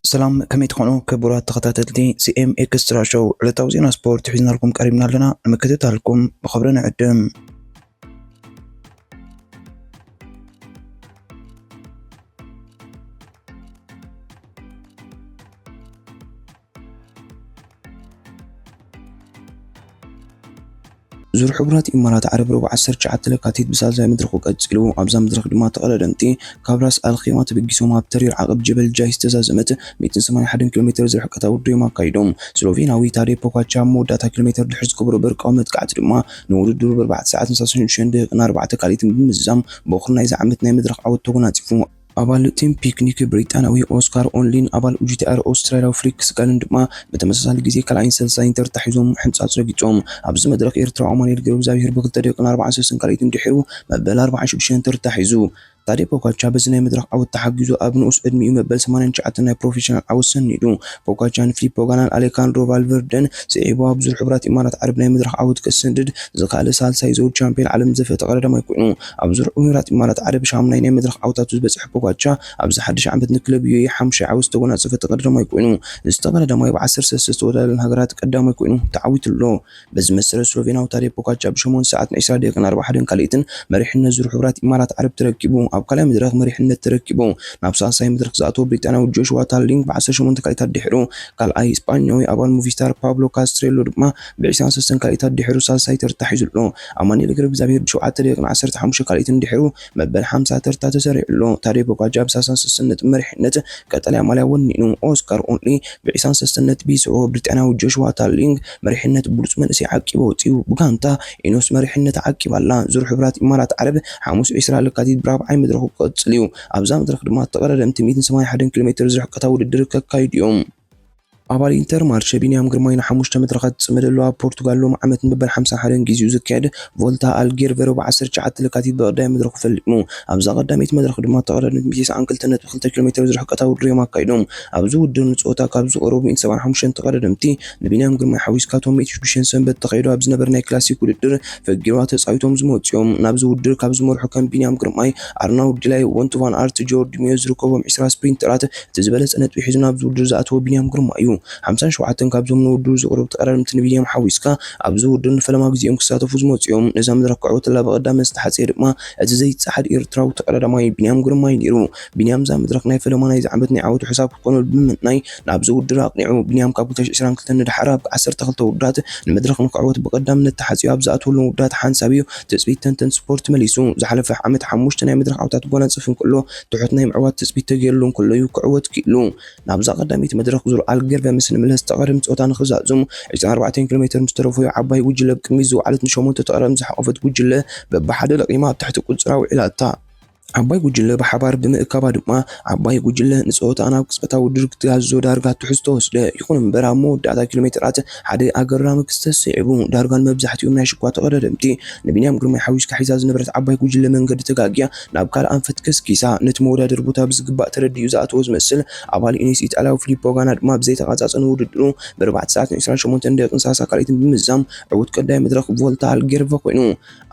ሰላም፣ ከመይ ትኾኑ ክቡራት ተኸታተልቲ ሲ ኤም ኤክስትራ ሾው? ዕለታዊ ዜና ስፖርት ሒዝናልኩም ቀሪብና ኣለና። ንምክትታልኩም ብኽብሪ ንዕድም። ዙር ሕቡራት ኢማራት ዓረብ ረቡዕ ዓሰርተ ትሽዓተ ለካቲት ብሳልሳይ መድረኹ ቀጺሉ። ኣብዛ መድረኽ ድማ ተቐዳደምቲ ካብ ራስ ኣልኺማ ተበጊሶም ኣብ ተሪር ዓቐብ ጀበል ጃይ ዝተዛዘመት ሚእትን ሰማንያን ሓደን ኪሎ ሜትር ዝርሕቀታ ውድድር እዮም ኣካይዶም። ስሎቬናዊ ታዴ ፖጋቻ ኣብ መወዳእታ ኪሎ ሜትር ድሕሪ ዝገበሮ በርቃዊ መጥቃዕቲ ድማ ንውድድሩ ብኣርባዕተ ሰዓትን ሰላሳን ሽዱሽተን ደቂቕን ኣርባዕተ ካልኢትን ብምዝዛም በኹሪ ናይዚ ዓመት ናይ መድረኽ ዓወት ተጎናጺፉ። ኣባል ቲም ፒክኒክ ብሪጣንያዊ ኦስካር ኦንሊን ኣባል ዩ ጂ ቲ ኣር ኣውስትራልያዊ ፍሊክስ ጋልን ድማ ብተመሳሳሊ ግዜ ካልኣይን ሳልሳይን ተርታ ሒዞም ሕንጻጽ ረጊጾም። ኣብዚ መድረኽ ኤርትራዊ ኣማኑኤል ገብረእግዚኣብሄር ብክልተ ደቂቕን ኣርባዓን ሰለስተን ካልኢትን ድሒሩ መበል ኣርባዓን ሽዱሽተን ተርታ ሒዙ። ታዴ ፖጋቻ በዚ ናይ መድረኽ ዓወት ተሓጊዙ ኣብ ንኡስ ዕድሚኡ መበል ሰማንያን ትሽዓተን ናይ ፕሮፌሽናል ዓወት ሰኒዱ። ፖጋቻ ንፊሊፖ ጋናን ኣሌካንድሮ ቫልቨርደን ስዒቡ ኣብ ዙር ሕቡራት ኢማራት ዓረብ ናይ መድረኽ ዓወት ከሰንድድ ዝኸኣለ ሳልሳይ ዘውድ ቻምፒዮን ዓለም ዝፈተ ቀዳማይ ኮይኑ። ኣብ ዙር ሕቡራት ኢማራት ዓረብ ሻምናይ ናይ መድረኽ ዓወታቱ ዝበጽሐ ፖጋቻ ኣብዚ ሓድሽ ዓመት ንክለብ ዩ ኤ ኢ ሓሙሻይ ዓወት ዝተጎናጸፈ ተቐዳዳማይ ኮይኑ። ዝተቐዳዳማይ ብዓሰርተ ሰለስተ ተወዳደርን ሃገራት ቀዳማይ ኮይኑ ተዓዊቱ ኣሎ። በዚ መሰረት ስሎቬናዊ ታዴ ፖጋቻ ብሸሞንተ ሰዓት ንዕስራ ደቂቕን ኣርባዕተ ሓደን ካልኢትን መሪሕነት ዙር ሕቡራት ኢማራት ዓረብ ተረኪቡ። ኣብ ካልኣይ መድረኽ መሪሕነት ተረኪቡ ናብ ሳልሳይ መድረኽ ዝኣተወ ብሪጣንያዊ ጆሽዋ ታርሊንግ ብዓሰርተ ሸሞንተ ካልኢታት ድሒሩ ካልኣይ፣ ስጳኛዊ ኣባል ሙቪስታር ፓብሎ ካስትሬሎ ድማ ብዒስራን ሰለስተን ካልኢታት ድሒሩ ሳልሳይ ተርታ ሒዙ ኣሎ። ኣማኑኤል ገብረእግዚኣብሄር ብሸውዓተ ደቂቕን ዓሰርተ ሓሙሽተ ካልኢትን ድሒሩ መበል ሓምሳ ተርታ ተሰሪዑ ኣሎ። ታዴ ፖጋቻ ብሳልሳን ሰለስተን ነጥቢ መሪሕነት ቀጠልያ ማልያ ወኒኑ። ኦስካር ኦንሊ ብዒስራን ሰለስተን ነጥቢ ይስዕቦ። ብሪጣንያዊ ጆሽዋ ታርሊንግ መሪሕነት ብሉጽ መንእሰይ ዓቂቡ ኣውጺኡ። ብጋንታ ኢኖስ መሪሕነት ዓቂባ ኣላ። ዙር ሕቡራት ኢማራት ዓረብ ሓሙስ ዕስራ ለካቲት ብራብዓይ መድረኹ ክቕጽል እዩ። ኣብዛ መድረኽ ድማ ተቐዳደምቲ ሚእትን ሰማንያን ሓደን ኪሎ ሜትር ዝርሕቀታ ውድድር ከካይዱ እዮም። ኣባል ኢንተር ማርሸ ቢንያም ግርማይ ንሓሙሽተ መድረኻት ዝጽመደሉ ኣብ ፖርቱጋል ሎም ዓመት ንመበል ሓምሳን ሓደን ግዜኡ ዝካየድ ቮልታ ኣልጌርቨ ረቡዕ ዓሰርተ ትሽዓተ ለካቲት ብቐዳይ መድረኹ ፈሊሙ። ኣብዛ ቀዳመይቲ መድረኽ ድማ ተቐዳደምቲ ሚእቲ ተስዓን ክልተን ነጥቢ ክልተ ኪሎ ሜትር ዝርሕቀታ ውድድር እዮም ኣካይዶም። ኣብዚ ውድድር ንጸወታ ካብ ዝቐረቡ ሚእትን ሰብዓን ሓሙሽተን ተቐዳደምቲ ንቢንያም ግርማይ ሓዊስካ እቶም ሚእቲ ሽዱሽተን ሰንበት ተኻይዱ ኣብ ዝነበረ ናይ ክላሲክ ውድድር ፈጊርዋ ተጻዊቶም ዝመጹ እዮም። ናብዚ ውድድር ካብ ዝመርሑ ከም ቢንያም ግርማይ፣ ኣርናውድ ዲላይ፣ ወንቱ ቫን ኣርት፣ ጆርዲ ሚዮ ዝርከቦም ዕስራ ስፕሪንተራት እቲ ዝበለጸ ነጥቢ ሒዙ ናብዚ ውድድር ዝኣተወ ቢንያም ግርማይ እዩ። ሓምሳን ሸውዓተን ካብዞም ንውድድሩ ዝቐረቡ ተቐዳደምቲ ንቢንያም ሓዊስካ ኣብዚ ውድድር ንፈለማ ግዜኦም ክሳተፉ ዝመጹ እዮም። ነዛ መድረኽ ክዕወተላ ብቐዳምነት ዝተሓጽየ ድማ እቲ ዘይጸዓድ ኤርትራዊ ተቐዳዳማይ ቢንያም ግርማይ ነይሩ። ቢንያም እዛ መድረኽ ናይ ፈለማ ናይዚ ዓመት ናይ ዓወቱ ሕሳብ ክትኮነሉ ብምምናይ ናብዚ ውድድር ኣቕኒዑ። ቢንያም ካብ ክልተ ሽሕ ዕስራን ክልተን ንደሓር ኣብ ዓሰርተ ክልተ ውድድራት ንመድረኽ ንክዕወት ብቐዳምነት ተሓጽዩ ኣብ ዝኣተወሎም ውድድራት ሓንሳብ እዩ ትጽቢት ተንተንቲ ስፖርት መሊሱ። ዝሓለፈ ዓመት ሓሙሽተ ናይ መድረኽ ዓወታት ክጎናጽፍ እንከሎ ትሑት ናይ ምዕዋት ትጽቢት ተገይርሉ እንከሎ እዩ ክዕወት ክኢሉ። ናብዛ ቀዳመይቲ መድረኽ ዙር ኣልጌርቨ ምስ ንምለስ ተቐዳደምቲ ጸወታ ንኽዛዝሙ ዕስራን ኣርባዕተን ኪሎ ሜትር ምስ ተረፈዮ ዓባይ ጉጅለ ብቅድሚት ዝወዓለት ንሸሞንተ ተቐዳደምቲ ዝሓቖፈት ጉጅለ በብሓደ ለቒማ ኣብ ትሕቲ ቁጽራ ውዒላታ። ዓባይ ጉጅለ ብሓባር ብምእካባ ድማ ዓባይ ጉጅለ ንጸወታ ናብ ቅጽበታዊ ውድድር ክትጋብዞ ዳርጋ ትሑዝ ተወስደ። ይኹን እምበር ኣብ መወዳእታ ኪሎ ሜትራት ሓደ ኣገራሚ ክስተት ስዒቡ። ዳርጋ ንመብዛሕትኦም ናይ ሽኳ ተቐዳደምቲ ንቢንያም ግርማይ ሓዊስካ ሒዛ ዝነበረት ዓባይ ጉጅለ መንገዲ ተጋግያ ናብ ካልእ ኣንፈት ከስኪሳ። ነቲ መወዳደሪ ቦታ ብዝግባእ ተረዲኡ ዝኣተወ ዝመስል ኣባል ኢኒስ ኢጣልያዊ ፊሊፖ ጋና ድማ ብዘይተቓጻጸ ንውድድሩ ብኣርባዕተ ሰዓት ዕስራን ሸሞንተን ደቂቕን ሰላሳ ካልኢትን ብምዝዛም ዕዉት ቀዳይ መድረኽ ቮልታ ኣልጌርቨ ኮይኑ።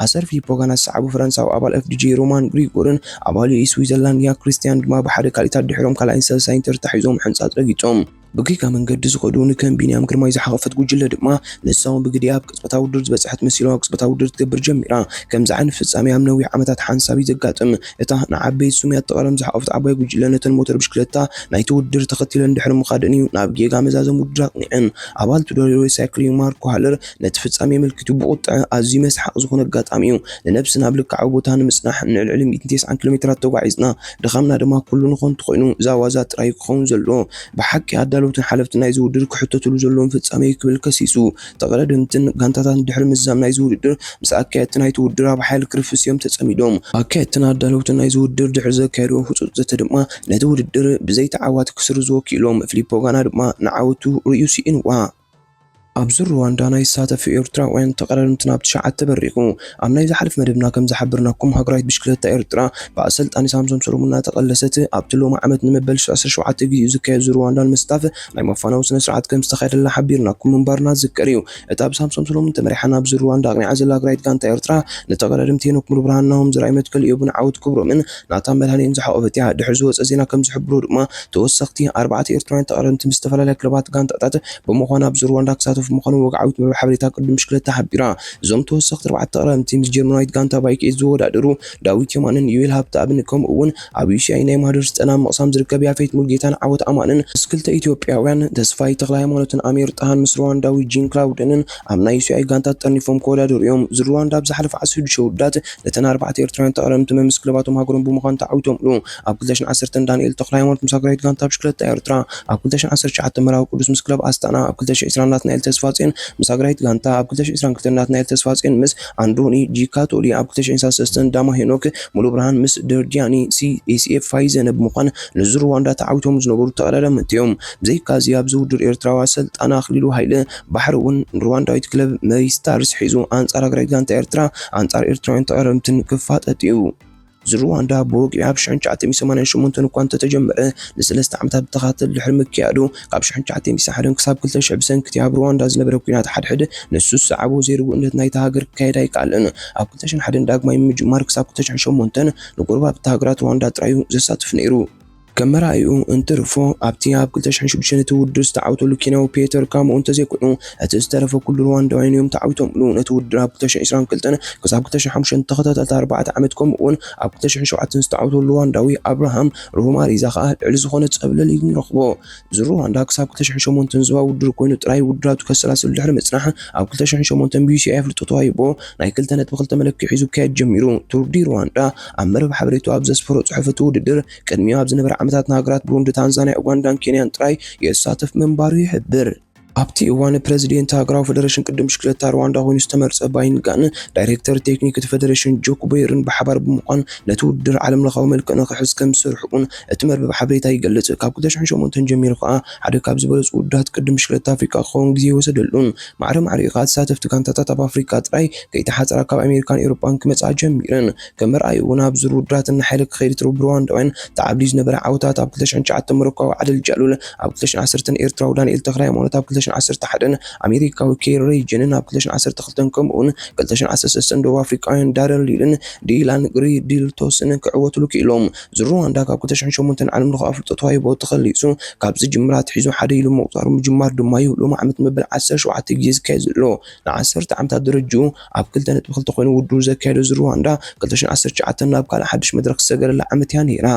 ኣሰር ፊሊፖ ጋና ዝሰዓቡ ፈረንሳዊ ኣባል ኤፍ ዲ ጂ ሮማን ግሪጎርን ኣባል ዩ ኤ ስዊዘርላንድ ያ ክሪስቲያን ድማ ብሓደ ካልኢታት ድሕሮም ካልኣይን ሳልሳይን ተርታ ሒዞም ሕንጻጽ ረጊጾም። ብጌጋ መንገዲ ዝኸዱ ንከም ቢንያም ግርማይ ዝሓቐፈት ጉጅለ ድማ ንሳውን ብግዲ ኣብ ቅጽበታዊ ውድድር ዝበጽሐት መሲሉ ኣብ ቅጽበታዊ ውድድር ትገብር ጀሚራ። ከምዚ ዓይነት ፍጻሜ ኣብ ነዊሕ ዓመታት ሓንሳብ እዩ ዘጋጥም። እታ ንዓበይቲ ስሙያት ተቐዳደምቲ ዝሓቐፈት ዓባይ ጉጅለ ነተን ሞተር ብሽክለታ ናይቲ ውድድር ተኸቲለን ድሕሪ ምኻደን እዩ ናብ ጌጋ መዛዘም ውድድር ኣቕኒዐን። ኣባል ቱዶሪሮ ሳይክሊንግ ማርኮ ሃለር ነቲ ፍጻሜ ኣመልኪቱ ብቑጥዐ ኣዝዩ መስሓቕ ዝኾነ ኣጋጣሚ እዩ። ንነብሲ ናብ ልክዓዊ ቦታ ንምጽናሕ ንልዕሊ ሚእትን ተስዓን ኪሎ ሜትራት ተጓዒዝና፣ ድኻምና ድማ ኩሉ ንኾንቱ ኮይኑ፣ እዛ ዋዛ ጥራይ ክኸውን ዘለዎ። ብሓቂ ኣዳለውትን ሓለፍትን ናይዚ ውድድር ክሕተትሉ ዘለዎም ፍጻመ እዩ ክብል ከሲሱ። ተቐዳደምትን ጋንታታትን ድሕሪ ምዝዛም ናይዚ ውድድር ምስ ኣካየድቲ ናይቲ ውድድር ኣብ ሓይሊ ክርፍስ እዮም ተጸሚዶም። ኣካየድትን ኣዳለውትን ናይዚ ውድድር ድሕሪ ዘካየድዎ ህጹጽ ዘተ ድማ ነቲ ውድድር ብዘይተዓዋቲ ክስርዝዎ ክኢሎም። ፊሊፖ ጋና ድማ ንዓወቱ ርእዩ ስኢንዋ። ኣብዚ ሩዋንዳ ናይ ዝሳተፉ ኤርትራውያን ተቐዳደምቲ ናብ ትሽዓተ በሪኹ። ኣብ ናይ ዝሓለፈ መደብና ከም ዝሓበርናኩም፣ ሃገራዊት ብሽክለታ ኤርትራ ብኣሰልጣኒ ሳምሶም ሰሎሞን እናተቐለሰት ኣብቲ ሎሚ ዓመት ንመበል ዓሰርተ ሸውዓተ ግዜኡ ዝካየድ ዙር ሩዋንዳ ንምስታፍ ናይ መፋነዊ ስነ ስርዓት ከም ዝተኻየደላ ሓቢርናኩም ምንባርና ዝዝከር እዩ። እታ ብሳምሶም ሰሎሞን ተመሪሓ ናብ ዙር ሩዋንዳ ኣቕኒዓ ዘላ ሃገራዊት ጋንታ ኤርትራ ንተቐዳደምቲ ሄኖክ ሙሉብርሃን፣ ናሆም ዘርኣይ፣ መትከል እዮብን ዓወት ክብሮምን ናታ መድሃኔን ዝሓቖፈት እያ። ድሕሪ ዝወፀ ዜና ከም ዝሕብሮ ድማ ተወሰኽቲ ኣርባዕተ ኤርትራውያን ተቐዳደምቲ ምስ ዝተፈላለያ ክለባት ጋንታታት ብምዃን ኣብ ዙር ሩዋንዳ ክሳተፉ ምዃኑ ወግዓዊት መርበብ ሓበሬታ ቅድም ብሽክለታ ሓቢራ። እዞም ተወሰኽቲ ኣርባዕተ ተቐዳደምቲ ምስ ጀርመናዊት ጋንታ ባይክ ኤጅ ዝወዳደሩ ዳዊት የማንን ዩኤል ሃብተኣብን ከምኡ እውን ኣብ ዩሲኣይ ናይ ማህደር ስልጠና ምቕሳም ዝርከብ ያፌት ሙልጌታን ዓወት ኣማንን ምስ ክልተ ኢትዮጵያውያን ተስፋይ ተኽለ ሃይማኖትን ኣሚር ጣሃን ምስ ሩዋንዳዊ ጂን ክላውደንን ኣብ ናይ ዩሲኣይ ጋንታ ተጠርኒፎም ክወዳደሩ እዮም። ዙር ሩዋንዳ ኣብ ዝሓለፈ ዓሰርተ ሽዱሽተ ውድዳት ነተን ኣርባዕተ ኤርትራውያን ተቐዳደምቲ መምስ ክለባቶም ሃገሮም ብምዃን ተዓዊቶምሉ። ኣብ ክልተ ሽሕን ዓሰርተን ዳንኤል ተኽለ ሃይማኖት ምስ ሃገራዊት ጋንታ ብሽክለታ ኤርትራ፣ ኣብ ክልተ ሽሕን ዓሰርተ ትሽዓተን መርሃዊ ቅዱስ ምስ ክለብ ኣስታና፣ ኣብ ክልተ ሽሕን ዕስራን ናትናኤል ተስፋጽዮን ምስ ሃገራዊት ጋንታ፣ ኣብ ክልተ ሽሕን ዕስራን ክልተን ናትናኤል ተስፋጽዮን ምስ ኣንዶኒ ጂካቶሊ፣ ኣብ ክልተ ሽሕን ሰላሳን ሰለስተን ዳማ ሄኖክ ሙሉብርሃን ምስ ደርዲያኒ ሲ ኤስኤፍ ፋይዘነ ብምዃን ንዙር ሩዋንዳ ተዓዊቶም ዝነበሩ ተቐዳደምቲ እዮም። ብዘይካዚ ኣብዚ ውድድር ኤርትራዊ ኣሰልጣኒ ኣኽሊሉ ሃይለ ባሕሪ እውን ንሩዋንዳዊት ክለብ መይ ስታርስ ሒዙ ኣንጻር ሃገራዊት ጋንታ ኤርትራ ኣንጻር ኤርትራውያን ተቐዳደምትን ክፋጠጥ እዩ። ዙር ሩዋንዳ ብወግዒ ኣብ ሽሕን ትሽዓተ ሚእትን ሰማንያን ሸሞንተን እኳ እንተተጀመረ፣ ንሰለስተ ዓመታት ብተኸታተሊ ድሕሪ ምክያዱ፣ ካብ ሽሕን ትሽዓተ ሚእትን ሰብዓን ሓደን ክሳብ ክልተ ሽሕ ብሰንኪ እቲ ኣብ ሩዋንዳ ዝነበረ ኲናት ሓድሕድ ንሱ ዝሰዓቦ ዘይርጉእነት ናይታ ሃገር ክካየድ ኣይከኣለን። ኣብ ክልተ ሽሕን ሓደን ዳግማይ ምጅማር ክሳብ ክልተ ሽሕን ሸሞንተን ንጎረባብቲ ሃገራት ሩዋንዳ ጥራይ እዩ ዘሳትፍ ነይሩ። ከም መርኣይኡ እንትርፎ፣ ኣብቲ ኣብ ክልተ ሽሕን ሽዱሽተን እቲ ውድድር ዝተዓወተሉ ኬንያዊ ፒተር ካምኡ እንተዘይኮይኑ፣ እቲ ዝተረፈ ኩሉ ሩዋንዳውያን እዮም ተዓዊቶምሉ። ነቲ ውድድር ኣብ ክልተ ሽሕን ዕስራን ክልተን ክሳብ ክልተ ሽሕን ሓሙሽተን ተኸታተልቲ ኣርባዕተ ዓመት፣ ከምኡ እውን ኣብ ክልተ ሽሕን ሸውዓተን ዝተዓወተሉ ሩዋንዳዊ ኣብርሃም ሩማሪዛ ከኣ ልዕሊ ዝኾነ ጸብለል እዩ ንረኽቦ። ዙር ሩዋንዳ ክሳብ ክልተ ሽሕን ሸሞንተን ዞባ ውድድር ኮይኑ ጥራይ ውድድራቱ ከሰላስል ድሕሪ ምጽናሕ፣ ኣብ ክልተ ሽሕን ሸሞንተን ብዩሲኣይ ኣፍልጦ ተዋሂቦ ናይ ክልተ ነጥቢ ክልተ መለክዒ ሒዙ ክካየድ ጀሚሩ። ቱር ዲ ሩዋንዳ ኣብ መርበብ ሓበሬታኡ ኣብ ዘስፈሮ ጽሑፍ፣ እቲ ውድድር ቅድሚኡ ኣብ ዝነበረ ዓመታት ንሃገራት ብሩንዲ፣ ታንዛንያ፣ ኡጋንዳን ኬንያን ጥራይ የሳትፍ ምንባሩ ይሕብር። ኣብቲ እዋን ፕረዚደንት ሃገራዊ ፈደረሽን ቅድም ብሽክለታ ሩዋንዳ ኮይኑ ዝተመርጸ ባይንጋን ዳይሬክተር ቴክኒክ እቲ ፈደረሽን ጆክ ቦየርን ብሓባር ብምዃን ነቲ ውድድር ዓለም ለኻዊ መልክዕ ንኽሕዝ ከም ዝሰርሑ እውን እቲ መርበብ ሓበሬታ ይገልጽ። ካብ ክልተ ሽሕን ሸሞንተን ጀሚሩ ከኣ ሓደ ካብ ዝበለጹ ውድድራት ቅድም ብሽክለታ ኣፍሪቃ ክኸውን ግዜ ይወሰደሉን ማዕረ ማዕሪኡ ከኣ ተሳተፍቲ ጋንታታት ኣብ ኣፍሪቃ ጥራይ ከይተሓጸራ ካብ ኣሜሪካን ኤውሮጳን ክመጽኣ ጀሚረን። ከም መርኣዩ እውን ኣብዚ ውድድራት እናሓየለ ክኸይድ እትርቡ ሩዋንዳውያን ተዓብሊዩ ዝነበረ ዓወታት ኣብ ክልተ ሽሕን ትሽዓተን ሞሮኮዊ ዓደል ጃሉል፣ ኣብ ክልተ ሽሕን ዓሰርተን ኤርትራዊ ዳንኤል ተኽለሃይማኖት፣ ኣብ ክልተ ሽሕን ዓሰርተ ሓደን ኣሜሪካዊ ኬሪ ሬይጅንን፣ ኣብ ክልተ ሽሕን ዓሰርተ ክልተን ከምኡውን ክልተ ሽሕን ዓሰርተ ሰለስተን ደቡብ ኣፍሪቃውያን ዳረን ሊልን ዲላን ግሪዲልቶስን ክዕወትሉ ክኢሎም። ዙር ሩዋንዳ ካብ ክልተ ሽሕን ሸሞንተን ዓለም ለኻዊ ኣፍልጦ ተዋሂቦ ተኸሊሱ ካብ ዝጅምር ኣትሒዙ ሓደ ኢሉ ምቑጻሩ ምጅማር ድማ እዩ ሎሚ ዓመት መበል ዓሰርተ ሸውዓተ ግዜ ዝካየድ ዘሎ። ንዓሰርተ ዓመታት ደረጅኡ ኣብ ክልተ ነጥቢ ክልተ ኮይኑ ውድድሩ ዘካየደ ዙር ሩዋንዳ ክልተ ሽሕን ዓሰርተ ትሽዓተን ናብ ካልእ ሓድሽ መድረኽ ዝሰገረላ ዓመት እያ ነይራ።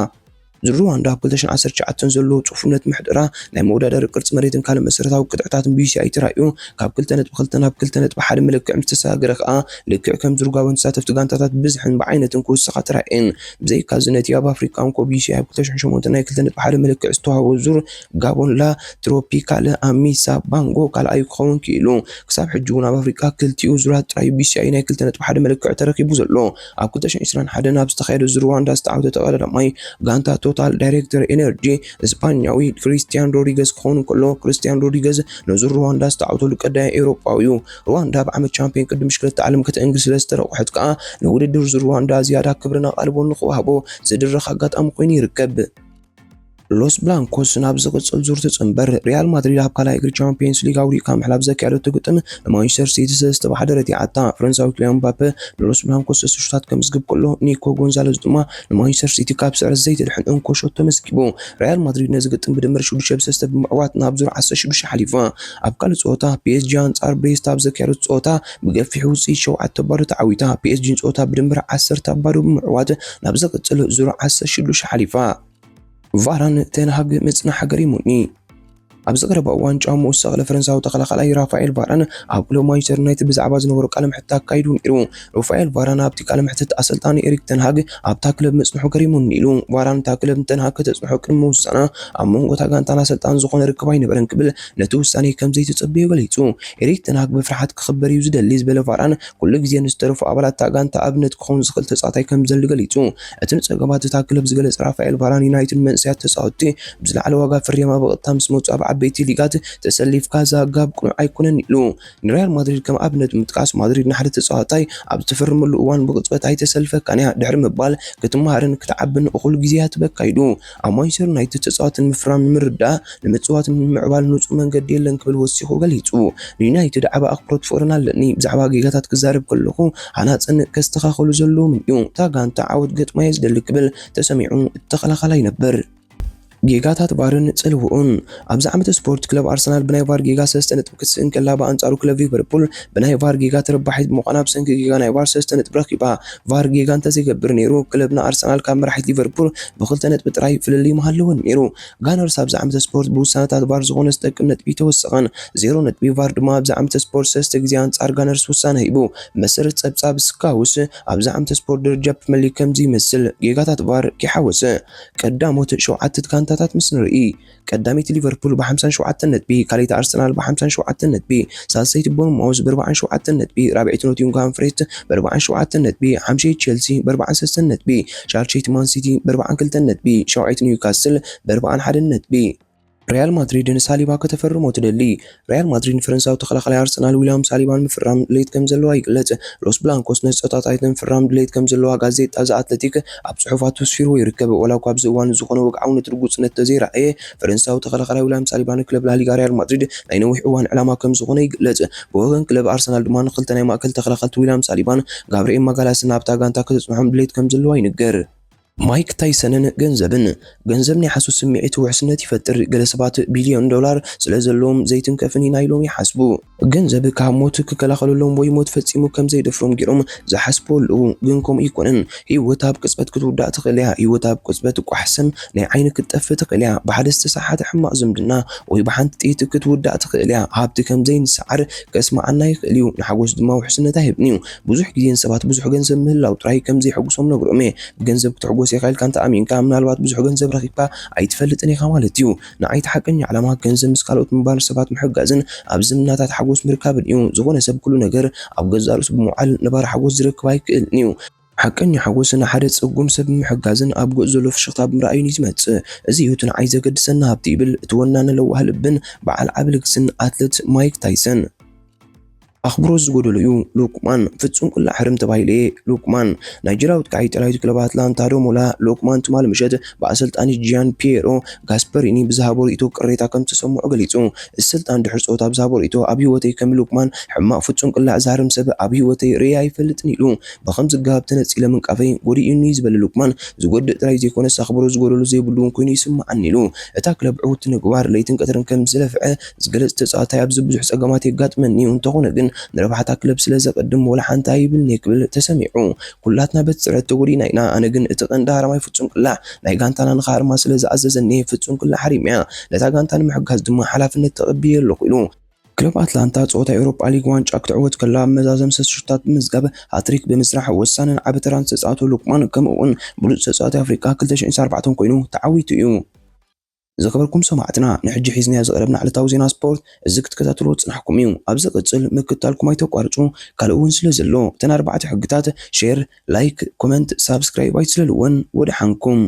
ዙር ሩዋንዳ ኣብ ክልተ ሽሕን ዓሰርተ ትሽዓተን ዘለዎ ጽፉፍነት ምሕደራ፣ ናይ መወዳደሪ ቅርጺ መሬትን ካልእ መሰረታዊ ቅጥዕታትን ብዩሲኣይ ተራእዩ፣ ካብ ክልተ ነጥቢ ክልተ ናብ ክልተ ነጥቢ ሓደ መለክዒ ምስ ተሰጋገረ ከኣ፣ ልክዕ ከም ዙር ጋቦን ተሳተፍቲ ጋንታታት ብብዝሕን ብዓይነትን ክውስኻ ተራእየን። ብዘይካዚ፣ ነቲ ኣብ ኣፍሪቃ እንኮ ብዩሲኣይ ኣብ ክልተ ሽሕን ሸሞንተን ናይ ክልተ ነጥቢ ሓደ መለክዒ ዝተዋህቦ ዙር፣ ጋቦን ላ ትሮፒካል ኣሚሳ ባንጎ ካልኣዩ ክኸውን ክኢሉ። ክሳብ ሕጂ እውን ኣብ ኣፍሪቃ ክልቲኡ ዙራት ጥራይ ብዩሲኣይ ናይ ክልተ ነጥቢ ሓደ መለክዒ ተረኺቡ ዘሎ። ኣብ ክልተ ሽሕን ዕስራን ሓደን ኣብ ዝተኻየደ ዙር ሩዋንዳ ዝተዓወተ ተቐዳዳማይ ጋንታ ቶታል ዳይሬክተር ኤነርጂ ስፓኛዊ ክሪስቲያን ሮድሪገዝ ክኸውን እንከሎ፣ ክሪስቲያን ሮድሪገዝ ንዙር ሩዋንዳ ዝተዓወተሉ ቀዳማይ ኤውሮጳዊ እዩ። ሩዋንዳ ኣብ ዓመት ቻምፒዮን ቅድም ብሽክለታ ዓለም ከተእንግድ ስለ ዝተረቑሐት ከኣ፣ ንውድድር ዙር ሩዋንዳ ዝያዳ ክብርን ኣቓልቦን ንኽወሃቦ ዝድርኽ ኣጋጣሚ ኮይኑ ይርከብ። ሎስ ብላንኮስ ናብ ዝቕጽል ዙር ትጽንበር። ሪያል ማድሪድ ኣብ ካልኣይ እግሪ ቻምፒየንስ ሊግ ኣውሪካ ምሕላፍ ዘካየደቶ ግጥም ንማንቸስተር ሲቲ ሰለስተ ብሓደ ረቲዓታ። ፈረንሳዊ ኪልያን ምባፔ ንሎስ ብላንኮስ ሰለስተ ሹታት ከምዝግብ ከሎ፣ ኒኮ ጎንዛለዝ ድማ ንማንቸስተር ሲቲ ካብ ስዕረት ዘይተድሕን እንኮ ሾት ተመዝጊቡ። ሪያል ማድሪድ ነዚ ግጥም ብድምር ሽዱሽተ ብሰለስተ ብምዕዋት ናብ ዙር ዓሰርተ ሽዱሽተ ሓሊፋ። ኣብ ካልእ ጸወታ፣ ፒኤስጂ ኣንጻር ብሬስት ኣብ ዘካየደቶ ጸወታ ብገፊሕ ውጽኢት ሸውዓተ ባዶ ተዓዊታ። ፒኤስጂ ንጸወታ ብድምር ዓሰርተ ባዶ ብምዕዋት ናብ ዝቕጽል ዙር ዓሰርተ ሽዱሽተ ሓሊፋ። ቫራን ተንሃግ ምጽናሕ ገሪሙኒ። ኣብዚ ቀረባ እዋን ጫምኡ ዝሰቐለ ፈረንሳዊ ተኸላኻላይ ራፋኤል ቫራን ኣብ ክለብ ማንቸስተር ዩናይትድ ብዛዕባ ዝነበሮ ቃለ መሕትት ኣካይዱ ነይሩ። ራፋኤል ቫራን ኣብቲ ቃለ መሕትት ኣሰልጣኒ ኤሪክ ተንሃግ ኣብታ ክለብ ምጽንሑ ገሪሙኒ ኢሉ። ቫራን እታ ክለብ ንተንሃግ ከተጽንሖ ቅድሚ ምውሳና ኣብ መንጎ እታ ጋንታን ኣሰልጣን ዝኾነ ርክብ ኣይነበረን ክብል ነቲ ውሳኔ ከም ዘይተጸበዮ ገሊጹ። ኤሪክ ተንሃግ ብፍርሓት ክኽበር እዩ ዝደሊ ዝበለ ቫራን፣ ኩሉ ግዜ ንዝተረፉ ኣባላት እታ ጋንታ ኣብነት ክኸውን ዝኽእል ተጻዋታይ ከም ዘድሊ ገሊጹ። እቲ ንጸገማት እታ ክለብ ዝገለጸ ራፋኤል ቫራን፣ ዩናይትድ መንእሰያት ተጻወትቲ ብዝለዓለ ዋጋ ፍርያማ ብቐጥታ ምስ መጹ ኣብ ዓቢ ቤቲ ሊጋት ተሰሊፍካ ዘጋብ ቅኑዕ ኣይኮነን ኢሉ። ንሪያል ማድሪድ ከም ኣብነት ብምጥቃስ፣ ማድሪድ ንሓደ ተጻዋታይ ኣብ ዝተፈርመሉ እዋን ብቕጽበት ኣይተሰልፈካን እያ ድሕሪ ምባል ክትመሃርን ክትዓብን እኹል ግዜያት በካይዱ። ኣብ ማንቸስተር ዩናይትድ ተጻዋቲ ንምፍራም ንምርዳእ ንምጽዋት ንምምዕባል ንጹር መንገዲ የለን ክብል ወሲኹ ገሊጹ። ንዩናይትድ ዓቢ ኣኽብሮት ፍቕርን ኣለኒ። ብዛዕባ ጌጋታት ክዛረብ ከለኹ ሃናጽን ከስተኻኸሉ ዘለዎም እዩ። እታ ጋንታ ዓወት ገጥማ እየ ዝደሊ ክብል ተሰሚዑ እቲ ተኸላኻላይ ነበር። ጌጋታት ቫርን ጽልውኡን። ኣብዚ ዓመት ስፖርት ክለብ ኣርሰናል ብናይ ቫር ጌጋ ሰለስተ ነጥቢ ክትስእን ከላ፣ ብኣንጻሩ ክለብ ሊቨርፑል ብናይ ቫር ጌጋ ተረባሒት ብምዃና ብሰንኪ ጌጋ ናይ ቫር ሰለስተ ነጥቢ ረኺባ። ቫር ጌጋ እንተዘይገብር ነይሩ ክለብና ኣርሰናል ካብ መራሒት ሊቨርፑል ብክልተ ነጥቢ ጥራይ ፍልልይ ምሃለወን ነይሩ። ጋነርስ ኣብዚ ዓመት ስፖርት ብውሳነታት ቫር ዝኾነ ዝጠቅም ነጥቢ ተወሰኸን። ዜሮ ነጥቢ ቫር ድማ ኣብዚ ዓመት ስፖርት ሰለስተ ግዜ ኣንጻር ጋነርስ ውሳነ ሂቡ። መሰረት ጸብጻብ ስካውስ ኣብዚ ዓመት ስፖርት ደረጃ ፕሪመር ሊግ ከምዚ ይመስል። ጌጋታት ቫር ኪሓወሰ ቀዳሞት ሸውዓተ ጋንታታት ምስ ንርኢ፣ ቀዳመይቲ ሊቨርፑል ብ ሓምሳን ሸውዓተን ነጥቢ፣ ካልኣይቲ ኣርሰናል ብ ሓምሳን ሸውዓተን ነጥቢ፣ ሳልሰይቲ ቦርንማውዝ ብ ኣርባዓን ሸውዓተን ነጥቢ፣ ራብዐይቲ ኖቲንግሃም ፎሬስት ብ ኣርባዓን ሸውዓተን ነጥቢ፣ ሓምሻይቲ ቸልሲ ብ ኣርባዓን ሰለስተን ነጥቢ፣ ሻልሸይቲ ማን ሲቲ ብ ኣርባዓን ክልተን ነጥቢ፣ ሻውዓይቲ ኒውካስል ብ ኣርባዓን ሓደን ነጥቢ። ሪያል ማድሪድ ንሳሊባ ከተፈርሞ ትደሊ። ሪያል ማድሪድ ንፈረንሳዊ ተኸላኻላይ ኣርሰናል ዊልያም ሳሊባ ንምፍራም ድሌት ከም ዘለዋ ይግለጽ። ሎስ ብላንኮስ ነዚ ተጻዋታይ ንምፍራም ድሌት ከም ዘለዋ ጋዜጣ ዘ ኣትለቲክ ኣብ ጽሑፋቱ ኣስፊርዎ ይርከብ። ዋላ እኳ ኣብዚ እዋን ዝኾነ ወግዓውነት ርጉጽነት ተዘይረኣየ፣ ፈረንሳዊ ተኸላኻላይ ዊልያም ሳሊባ ንክለብ ላሊጋ ሪያል ማድሪድ ናይ ነዊሕ እዋን ዕላማ ከም ዝኾነ ይግለጽ። ብወገን ክለብ ኣርሰናል ድማ ንክልተ ናይ ማእከል ተኸላኸልቲ ዊልያም ሳሊባን ጋብርኤል ማጋላስን ኣብታ ጋንታ ከተጽንሖም ድሌት ከም ዘለዋ ይንገር። ማይክ ታይሰንን ገንዘብን። ገንዘብ ናይ ሓሶት ስምዒት ውሕስነት ይፈጥር። ገለ ሰባት ቢልዮን ዶላር ስለ ዘለዎም ዘይትንከፍን ኢና ኢሎም ይሓስቡ። ገንዘብ ካብ ሞት ክከላኸለሎም ወይ ሞት ፈጺሙ ከም ዘይደፍሮም ገይሮም ዝሓስቡ ኣለዉ። ግን ከምኡ ኣይኮነን። ህይወት ኣብ ቅጽበት ክትውዳእ ትኽእል እያ። ህይወት ኣብ ቅጽበት ቋሕ ሰም ናይ ዓይኒ ክትጠፍእ ትኽእል እያ። ብሓደ ዝተሰሓተ ሕማቕ ዝምድና ወይ ብሓንቲ ጥይት ክትውዳእ ትኽእል እያ። ሃብቲ ከም ዘይንሰዓር ከስምዓና ይኽእል እዩ። ንሓጎስ ድማ ውሕስነት ኣይህብን እዩ። ብዙሕ ግዜ ንሰባት ብዙሕ ገንዘብ ምህላው ጥራይ ከም ዘየሐጉሶም ነግሮም እየ። ብገንዘብ ክትሕጎስ ኢኻ ኢልካ እንተ ኣሚንካ፣ ምናልባት ብዙሕ ገንዘብ ረኺብካ ኣይትፈልጥን ኢኻ ማለት እዩ። ንዓይ እቲ ሓቀኛ ዕላማ ገንዘብ ምስ ካልኦት ምንባር፣ ሰባት ምሕጋዝን ኣብ ዝምድናታት ሓጎስ ምርካብን እዩ። ዝኾነ ሰብ ኩሉ ነገር ኣብ ገዛእ ርእሱ ብምውዓል ነባሪ ሓጎስ ዝረክብ ኣይክእልን እዩ። ሓቀኛ ሓጎስ ንሓደ ጽጉም ሰብ ብምሕጋዝን ኣብ ገጹ ዘሎ ፍሽኽታ ብምርኣዩን እዩ ዝመጽእ። እዚ እዩ እቲ ንዓይ ዘገድሰኒ ሃብቲ ይብል እቲ ወናኒ ለዋህ ልብን በዓል ዓቢ ልግስን ኣትለት ማይክ ታይሰን። ኣኽብሮት ዝጎደሎ እዩ ሉክማን። ፍጹም ቅላዕ ሕርም ተባሂለ እየ ሉክማን። ናይጀርያዊ ኣጥቃዒ ኢጣልያዊት ክለብ ኣትላንታ ዶሞላ ሉክማን ትማሊ ምሸት ብኣሰልጣኒ ጂያን ፒየሮ ጋስፐሪኒ ብዝሃቦ ርእይቶ ቅሬታ ከም ዝተሰምዖ ገሊጹ። እዚ ኣሰልጣኒ ድሕሪ ጸወታ ብዝሃቦ ርእይቶ፣ ኣብ ህይወተይ ከም ሉክማን ሕማቕ ፍጹም ቅላዕ ዝሃርም ሰብ ኣብ ህይወተይ ርእየ ኣይፈልጥን ኢሉ። ብኸም ዝጋብ ተነጺለ ምንቃፈይ ጎዲኡኒ ዝበለ ሉክማን፣ ዝጎድእ ጥራይ ዘይኮነስ ኣኽብሮት ዝጎደሎ ዘይብሉ እውን ኮይኑ ይስምዓኒ ኢሉ። እታ ክለብ ዕውትቲ ንምግባር ለይትን ቀትርን ከም ዝለፍዐ ዝገለጽ ተጻዋታይ ኣብዚ ብዙሕ ጸገማት የጋጥመኒ እዩ፣ እንተኾነ ግን ንረብሓ እታ ክለብ ስለ ዘቐድም ወላ ሓንቲ ኣይብልን እየ ክብል ተሰሚዑ። ኩላትና በቲ ጽዕረት ተጎዲእና ኢና፣ ኣነ ግን እቲ ቀንዲ ሃረማይ ፍጹም ቅላዕ ናይ ጋንታና ንኽሃርማ ስለ ዝኣዘዘኒ እየ ፍጹም ቅላዕ ሃሪመያ። ነታ ጋንታ ንምሕጋዝ ድማ ሓላፍነት ተቐቢለ ኣለኹ ኢሉ። ክለብ ኣትላንታ ጸወታ ኤውሮጳ ሊግ ዋንጫ ክትዕወት ከላ ኣብ መዛዘም ሰለስተ ሹታት ብምዝጋብ ሃትሪክ ብምስራሕ ወሳንን ዓቢ ተራን ዝተጻወተ ሉክማን፣ ከምኡ እውን ብሉጽ ተጻዋታይ ኣፍሪቃ ክልተ ሽሕን ኣርባዕተን ኮይኑ ተዓዊቱ እዩ። ዝኸበርኩም ሰማዕትና፣ ንሕጂ ሒዝናዮ ዝቐረብና ዕለታዊ ዜና ስፖርት እዚ ክትከታተልዎ ዝጸናሕኩም እዩ። ኣብ ዝቕጽል ምክትታልኩም ኣይተቋርጹ፣ ካልእ እውን ስለ ዘሎ እተን ኣርባዕተ ሕግታት ሼር፣ ላይክ፣ ኮመንት፣ ሳብስክራይብ ኣይትስለልወን። ወደሓንኩም።